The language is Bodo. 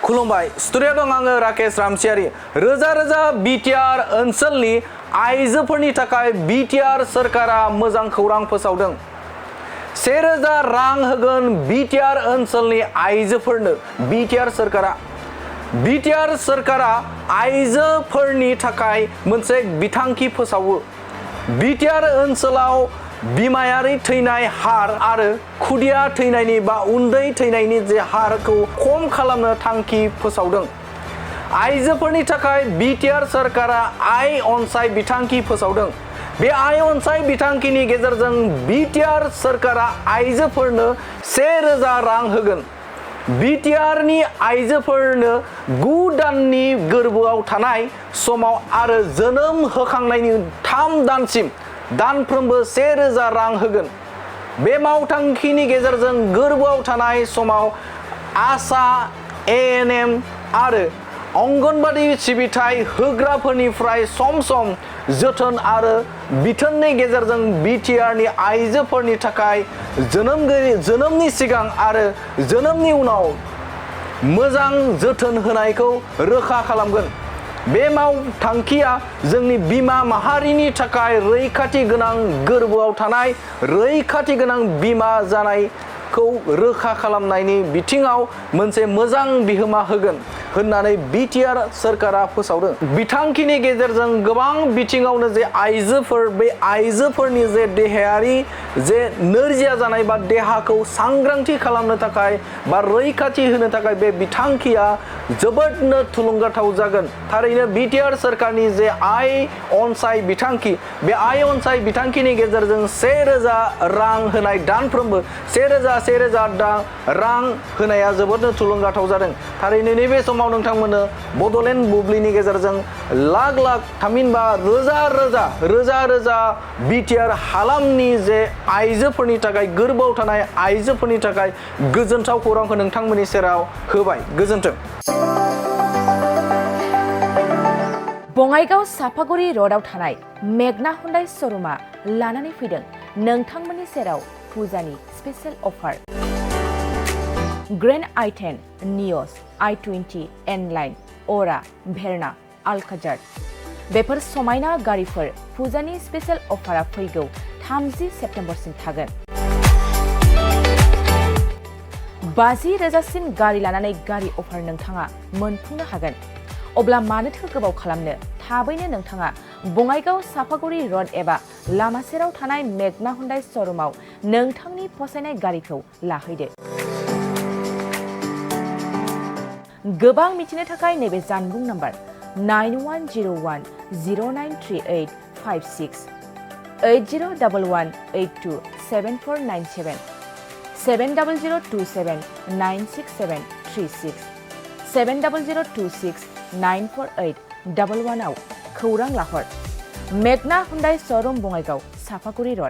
खुलुमबाय स्टुडिअ दं आङो राकेश रामसियारि रोजा रोजा बिटिआर ओनसोलनि आइजोफोरनि थाखाय बिटिआर सरकारा मोजां खौरां फोसावदों 1000 रां होगोन बिटिआर ओनसोलनि आइजोफोरनो बिटिआर सरकारा आइजोफोरनि थाखाय मोनसे बिथांखि फोसावो बिटिआर ओनसोलाव बिमायारि थैनाय हार आरो खुदिया थैनायनि बा उन्दै थैनायनि जे हारखौ खम खालामनो थांखि फोसावदों आइजोफोरनि थाखाय बिटिआर सरकारा आय अनसाय बिथांखि फोसावदों बे आय अनसाय बिथांखिनि गेजेरजों बिटिआर सरकारा आइजोफोरनो 1000 रां होगोन बिटिआरनि आइजोफोरनो 9 दाननि गोर्बोआव थानाय समाव आरो जोनोम होखांनायनि 3 दानसिम दानफ्रोमबो 1000 रां होगोन बे मावथांखिनि गेजेरजों गोर्बोआव थानाय समाव आशा एएनएम आरो अंगनबादि सिबिथाय होग्राफोरनिफ्राय सम सम जोथोन आरो बिथोननि गेजेरजों बिटिआरनि आइजोफोरनि थाखाय जोनोमनि सिगां आरो जोनोमनि उनाव मोजां जोथोन होनायखौ रोखा खालामगोन बे मावथांखिया जोंनि बिमा माहारिनि थाखाय रैखाथि गोनां गोर्बोआव थानाय रैखाथि गोनां बिमा जानायखौ रोखा खालामनायनि बिथिङाव मोनसे मोजां बिहोमा होगोन होननानै बिटिआर सरकारा फोसावदों बिथांखिनि गेजेरजों गोबां बिथिङावनो जे आइजोफोरनि जे देहायारि जे नोरजिया जानाय बा देहाखौ सांग्रांथि खालामनो थाखाय बा रैखाथि होनो थाखाय बे बिथांखिया जोबोदनो थुलुंगाथाव जागोन थारैनो बिटिआर सरकारनि जे आय अनसाय बिथांखि बे आय अनसाय बिथांखिनि गेजेरजों 1000 रां होनाय दानफ्रोमबो 1000 रां होनाया जोबोदनो थुलुंगाथाव जादों थारैनो नैबे समाव नोंथांमोननो बड'लेण्ड बुब्लिनि गेजेरजों लाख लाख थामहिनबा रोजा रोजा बिटिआर हालामनि जे आइजोफोरनि थाखाय गोर्बोआव थानाय आइजोफोरनि थाखाय गोजोनथाव खौरांखौ नोंथांमोननि सेराव होबाय गोजोन्थों बङाइगाव सापागुरि र'डआव थानाय मेगना हुन्डाइ श'रुमा लानानै फैदों नोंथांमोननि सेराव फुजानि स्पेशेल अफार ग्रेन्ड i10 नियस i20 N-Line अरा भेरना आल्काजार बेफोर समायना गारिफोर फुजानि स्पेशेल अफारा फैगौ 30 सेप्तेम्बरसिम थागोन 50,000सिम गारि लानानै गारि अफार नोंथाङा मोनफुंनो हागोन अब्ला मानोथो गोबाव खालामनो थाबैनो नोंथाङा बङाइगाव सापागुरि र'ड एबा लामा सेराव थानाय मेगना हुन्डाइ श'रुमाव नोंथांनि फसायनाय गारिखौ लाहैदो गोबां मिथिनो थाखाय नैबे जानबुं नम्बर 9101093856 8011827497 700279673 70026948111 आव खौरां लाहर मेगना हुन्डाइ श'रुम बङाइगाव सापागुरि र'ड